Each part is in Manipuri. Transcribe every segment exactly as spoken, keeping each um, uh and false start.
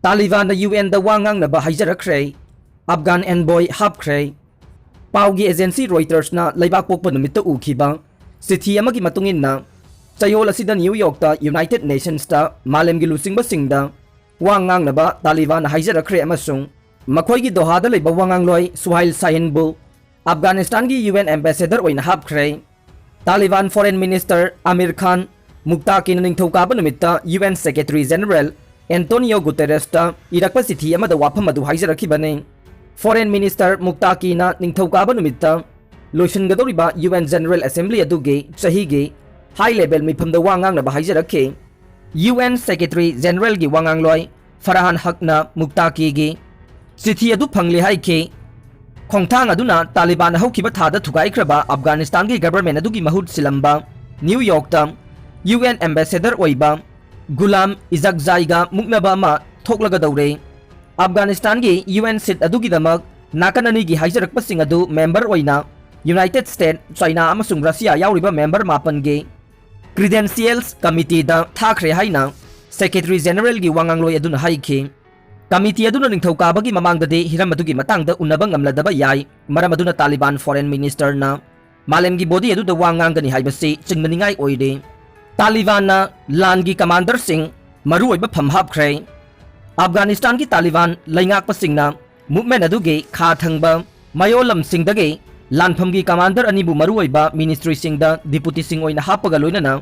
ꯇꯥꯂꯤꯕꯥꯟꯅ ꯌꯨ ꯑꯦꯟꯗ ꯋꯥ ꯉꯥꯡꯅꯕ ꯍꯥꯏꯖꯔꯛꯈ꯭ꯔꯦ꯫ ꯑꯐꯒꯥꯟ ꯑꯦꯟꯕꯣꯏ ꯍꯥꯞꯈ꯭ꯔꯦ꯫ ꯄꯥꯎꯒꯤ ꯑꯦꯖꯦꯟꯁꯤ ꯔꯣꯏꯇꯔꯁꯅ ꯂꯩꯕꯥꯛ ꯄꯣꯛꯄ ꯅꯨꯃꯤꯠꯇ ꯎꯈꯤꯕ ꯆꯤꯊꯤ ꯑꯃꯒꯤ ꯃꯇꯨꯡ ꯏꯟꯅ, ꯆꯌꯣꯜ ꯑꯁꯤꯗ ꯅ꯭ꯌꯨ ꯌꯣꯔꯛꯇ ꯌꯨꯅꯥꯏꯇꯦꯗ ꯅꯦꯁꯟꯁꯇ ꯃꯥꯂꯦꯝꯒꯤ ꯂꯨꯆꯤꯡꯕꯁꯤꯡꯗ ꯋꯥ ꯉꯥꯡꯅꯕ ꯇꯥꯂꯤꯕꯥꯟꯅ ꯍꯥꯏꯖꯔꯛꯈ꯭ꯔꯦ ꯑꯃꯁꯨꯡ ꯃꯈꯣꯏꯒꯤ ꯗꯣꯍꯥꯗ ꯂꯩꯕ ꯋꯥꯉꯥꯡꯂꯣꯏ ꯁꯨꯍꯥꯏꯜ ꯁꯥꯍꯤꯟꯕꯨ ꯑꯐꯒꯥꯅꯤꯁꯇꯥꯟꯒꯤ ꯌꯨ ꯑꯦꯟ ꯑꯦꯝꯕꯦꯁꯦꯗꯔ ꯑꯣꯏꯅ ꯍꯥꯞꯈ꯭ꯔꯦ꯫ ꯇꯥꯂꯤꯕꯥꯟ ꯐꯣꯔꯦꯟ ꯃꯤꯅꯤꯁꯇꯔ ꯑꯃꯤꯔ ꯈꯥꯟ ꯃꯨꯛꯇꯥꯀꯤꯅ ꯅꯤꯡꯊꯧꯀꯥꯕ ꯅꯨꯃꯤꯠꯇ U N secretary general Antonio ꯒꯨꯇꯦꯔꯦꯁꯇ ꯏꯔꯛꯄ ꯆꯤꯊꯤ ꯑꯃꯗ ꯋꯥꯐꯝ ꯑꯗꯨ ꯍꯥꯏꯖꯔꯛꯈꯤꯕꯅꯤ꯫ ꯐꯣꯔꯦꯟ ꯃꯤꯅꯤꯁꯇꯔ ꯃꯨꯛꯇꯥꯀꯤꯅ ꯅꯤꯡꯊꯧꯀꯥꯕ ꯅꯨꯃꯤꯠꯇ ꯂꯣꯏꯁꯤꯟꯒꯗꯧꯔꯤꯕ ꯌꯨ ꯑꯦꯟ ꯖꯦꯅꯔꯦꯜ ꯑꯦꯁꯦꯝꯕ꯭ꯂꯤ ꯑꯗꯨꯒꯤ ꯆꯍꯤꯒꯤ ꯍꯥꯏ ꯂꯦꯚꯦꯜ ꯃꯤꯐꯝꯗ ꯋꯥ ꯉꯥꯡꯅꯕ ꯍꯥꯏꯖꯔꯛꯈꯤ꯫ ꯌꯨ ꯑꯦꯟ ꯁꯦꯀ꯭ꯔꯦꯇꯔꯤ ꯖꯦꯅꯔꯦꯜꯒꯤ ꯋꯥꯉꯥꯡꯂꯣꯏ ꯐꯔꯍꯥꯟ ꯍꯛꯅ ꯃꯨꯛꯇꯥꯀꯤꯒꯤ ꯆꯤꯊꯤ ꯑꯗꯨ ꯐꯪꯂꯦ ꯍꯥꯏꯈꯤ꯫ ꯈꯣꯡꯊꯥꯡ ꯑꯗꯨꯅ ꯇꯥꯂꯤꯕꯥꯟ ꯍꯧꯈꯤꯕ ꯊꯥꯗ ꯊꯨꯒꯥꯏꯈ꯭ꯔꯕ ꯑꯐꯒꯥꯅꯤꯁꯇꯥꯟꯒꯤ ꯒꯕꯔꯃꯦꯟ ꯑꯗꯨꯒꯤ ꯃꯍꯨꯠ ꯁꯤꯜꯂꯝꯕ ꯅ꯭ꯌꯨ ꯌꯣꯔꯛꯇ ꯌꯨ ꯑꯦꯟ ꯑꯦꯝꯕꯦꯁꯦꯗꯔ ꯑꯣꯏꯕ ꯒꯨꯂꯥꯝ ꯏꯖꯛꯖꯥꯏꯒ ꯃꯨꯛꯅꯕ ꯑꯃ ꯊꯣꯛꯂꯒꯗꯧꯔꯦ꯫ ꯑꯐꯒꯥꯅꯤꯁꯇꯥꯟꯒꯤ ꯌꯨ ꯑꯦꯟ ꯁꯤꯠ ꯑꯗꯨꯒꯤꯗꯃꯛ ꯅꯥꯀꯟ ꯑꯅꯤꯒꯤ ꯍꯥꯏꯖꯔꯛꯄꯁꯤꯡ ꯑꯗꯨ ꯃꯦꯝꯕꯔ ꯑꯣꯏꯅ ꯌꯨꯅꯥꯏꯇꯦꯗ ꯁ꯭ꯇꯦꯠ, ꯆꯥꯏꯅꯥ ꯑꯃꯁꯨꯡ ꯔꯁꯤꯌꯥ ꯌꯥꯎꯔꯤꯕ ꯃꯦꯝꯕꯔ ꯃꯥꯄꯟꯒꯤ ꯀ꯭ꯔꯤꯗꯦꯟꯁꯤꯌꯦꯜꯁ ꯀꯃꯤꯇꯤꯗ ꯊꯥꯈ꯭ꯔꯦ ꯍꯥꯏꯅ ꯁꯦꯀ꯭ꯔꯦꯇꯔꯤ ꯖꯦꯅꯔꯦꯜꯒꯤ ꯋꯥꯉꯥꯡꯂꯣꯏ ꯑꯗꯨꯅ ꯍꯥꯏꯈꯤ꯫ ꯀꯃꯤꯇꯤ ꯑꯗꯨꯅ ꯅꯤꯡꯊꯧꯀꯥꯕꯒꯤ ꯃꯃꯥꯡꯗꯗꯤ ꯍꯤꯔꯝ ꯑꯗꯨꯒꯤ ꯃꯇꯥꯡꯗ ꯎꯅꯕ ꯉꯝꯂꯗꯕ ꯌꯥꯏ, ꯃꯔꯝ ꯑꯗꯨꯅ ꯇꯥꯂꯤꯕꯥꯟ ꯐꯣꯔꯦꯟ ꯃꯤꯅꯤꯁꯇꯔꯅ ꯃꯥꯂꯦꯝꯒꯤ ꯕꯣꯗꯤ ꯑꯗꯨꯗ ꯋꯥ ꯉꯥꯡꯒꯅꯤ ꯍꯥꯏꯕꯁꯤ ꯆꯤꯡꯅꯅꯤꯡꯉꯥꯏ ꯑꯣꯏꯔꯤ꯫ ꯇꯥꯂꯤꯕꯥꯟꯅ ꯂꯥꯟꯒꯤ ꯀꯃꯥꯟꯗꯔꯁꯤꯡ ꯃꯔꯨꯑꯣꯏꯕ ꯐꯝ ꯍꯥꯞꯈ꯭ꯔꯦ꯫ ꯑꯐꯒꯥꯅꯤꯁꯇꯥꯟꯒꯤ ꯇꯥꯂꯤꯕꯥꯟ ꯂꯩꯉꯥꯛꯄꯁꯤꯡꯅ ꯃꯨꯚꯃꯦꯟ ꯑꯗꯨꯒꯤ ꯈꯥ ꯊꯪꯕ ꯃꯌꯣꯜ ꯂꯝꯁꯤꯡꯗꯒꯤ ꯂꯥꯟꯐꯝꯒꯤ ꯀꯃꯥꯟꯗꯔ ꯑꯅꯤꯕꯨ ꯃꯔꯨꯑꯣꯏꯕ ꯃꯤꯅꯤꯁꯇ꯭ꯔꯤꯁꯤꯡꯗ ꯗꯤꯄꯨꯇꯤꯁꯤꯡ ꯑꯣꯏꯅ ꯍꯥꯞꯄꯒ ꯂꯣꯏꯅꯅ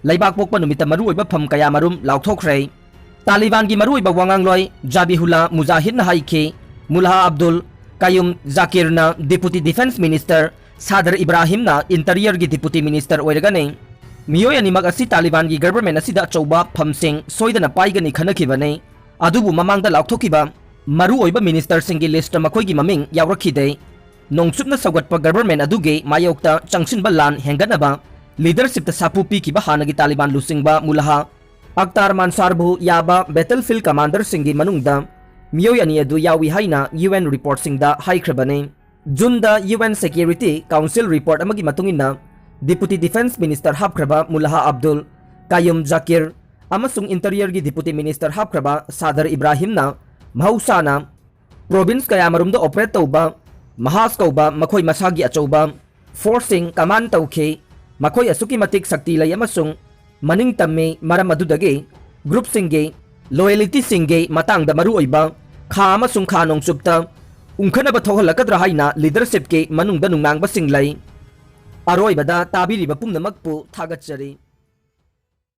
ꯂꯩꯕꯥꯛ ꯄꯣꯛꯄ ꯅꯨꯃꯤꯠꯇ ꯃꯔꯨꯑꯣꯏꯕ ꯐꯝ ꯀꯌꯥꯃꯔꯨꯝ ꯂꯥꯎꯊꯣꯛꯈ꯭ꯔꯦ꯫ ꯇꯥꯂꯤꯕꯥꯟꯒꯤ ꯃꯔꯨꯑꯣꯏꯕ ꯋꯥꯉꯥꯡꯂꯣꯏ ꯖꯥꯕꯤꯍꯨꯜꯂꯥ ꯃꯨꯖꯥꯍꯤꯗꯅ ꯍꯥꯏꯈꯤ, ꯃꯨꯜꯍꯥ ꯑꯕꯗꯨꯜ ꯀꯌꯨꯝ ꯖꯥꯀꯤꯔꯅ ꯗꯤꯄꯨꯇꯤ ꯗꯤꯐꯦꯟꯁ ꯃꯤꯅꯤꯁꯇꯔ, ꯁꯥꯗꯔ ꯏꯕ꯭ꯔꯥꯍꯤꯝꯅ ꯏꯟꯇꯔꯤꯌꯔꯒꯤ ꯗꯤꯄꯨꯇꯤ ꯃꯤꯅꯤꯁꯇꯔ ꯑꯣꯏꯔꯒꯅꯤ꯫ ꯃꯤꯑꯣꯏ ꯑꯅꯤꯃꯛ ꯑꯁꯤ ꯇꯥꯂꯤꯕꯥꯟꯒꯤ ꯒꯕꯔꯃꯦꯟ ꯑꯁꯤꯗ ꯑꯆꯧꯕ ꯐꯝꯁꯤꯡ ꯁꯣꯏꯗꯅ ꯄꯥꯏꯒꯅꯤ ꯈꯟꯅꯈꯤꯕꯅꯤ꯫ ꯑꯗꯨꯕꯨ ꯃꯃꯥꯡꯗ ꯂꯥꯎꯊꯣꯛꯈꯤꯕ ꯃꯔꯨꯑꯣꯏꯕ ꯃꯤꯅꯤꯁꯇꯔꯁꯤꯡꯒꯤ ꯂꯤꯁꯇ ꯃꯈꯣꯏꯒꯤ ꯃꯃꯤꯡ ꯌꯥꯎꯔꯛꯈꯤꯗꯦ꯫ ꯅꯣꯡꯆꯨꯞꯅ ꯁꯧꯒꯠꯄ ꯒꯕꯔꯃꯦꯟ ꯑꯗꯨꯒꯤ ꯃꯥꯌꯣꯛꯇ ꯆꯪꯁꯤꯟꯕ ꯂꯥꯟ ꯍꯦꯟꯒꯠꯅꯕ ꯂꯤꯗꯔꯁꯤꯞꯇ ꯁꯥꯐꯨ ꯄꯤꯈꯤꯕ ꯍꯥꯟꯅꯒꯤ ꯇꯥꯂꯤꯕꯥꯟ ꯂꯨꯆꯤꯡꯕ ꯃꯨꯂꯥꯍꯥ ꯑꯛꯇꯥꯔ ꯃꯥꯟꯁꯥꯔꯕꯨ ꯌꯥꯕ ꯕꯦꯇꯜꯐꯤꯜꯗ ꯀꯃꯥꯟꯗꯔꯁꯤꯡꯒꯤ ꯃꯅꯨꯡꯗ ꯃꯤꯑꯣꯏ ꯑꯅꯤ ꯑꯗꯨ ꯌꯥꯎꯏ ꯍꯥꯏꯅ ꯌꯨ ꯑꯦꯟ ꯔꯤꯄꯣꯔꯠꯁꯤꯡꯗ ꯍꯥꯏꯈ꯭ꯔꯕꯅꯤ꯫ ꯖꯨꯟꯗ U N security council report ꯑꯃꯒꯤ ꯃꯇꯨꯡ ꯏꯟꯅ, ꯗꯤꯄꯨꯇꯤ ꯗꯤꯐꯦꯟꯁ ꯃꯤꯅꯤꯁꯇꯔ ꯍꯥꯞꯈ꯭ꯔꯕ ꯃꯨꯂꯥꯍꯥ ꯑꯕꯗꯨꯜ ꯀꯥꯌꯨꯝ ꯖꯥꯀꯤꯔ ꯑꯃꯁꯨꯡ Interiorꯒꯤ Deputy Minister ꯍꯥꯞꯈ꯭ꯔꯕ ꯁꯥꯗꯔ ꯏꯕ꯭ꯔꯥꯍꯤꯝꯅ ꯃꯍꯧꯁꯥꯅ province ꯀꯌꯥꯃꯔꯨꯝꯗ operate ꯇꯧꯕ ꯃꯍꯥꯖ ꯀꯧꯕ ꯃꯈꯣꯏ ꯃꯁꯥꯒꯤ ꯑꯆꯧꯕ forceꯁꯤꯡ command ꯇꯧꯈꯤ꯫ ꯃꯈꯣꯏ ꯑꯁꯨꯛꯀꯤ ꯃꯇꯤꯛ ꯁꯛꯇꯤ ꯂꯩ ꯑꯃꯁꯨꯡ ꯃꯅꯤꯡ ꯇꯝꯃꯤ, ꯃꯔꯝ ꯑꯗꯨꯗꯒꯤ groupꯁꯤꯡꯒꯤ loyaltyꯁꯤꯡꯒꯤ ꯃꯇꯥꯡꯗ ꯃꯔꯨꯑꯣꯏꯕ ꯈꯥ ꯑꯃꯁꯨꯡ ꯈꯥ ꯅꯣꯡꯆꯨꯞꯇ ꯎꯪꯈꯠꯅꯕ ꯊꯣꯛꯍꯜꯂꯛꯀꯗ꯭ꯔꯥ ꯍꯥꯏꯅ leadershipꯀꯤ ꯃꯅꯨꯡꯗ ꯅꯨꯡꯅꯥꯡꯕꯁꯤꯡ ꯂꯩ꯫ ꯑꯔꯣꯏꯕꯗ ꯇꯥꯕꯤꯔꯤꯕ ꯄꯨꯝꯅꯃꯛꯄꯨ ꯊꯥꯒꯠꯆꯔꯤ꯫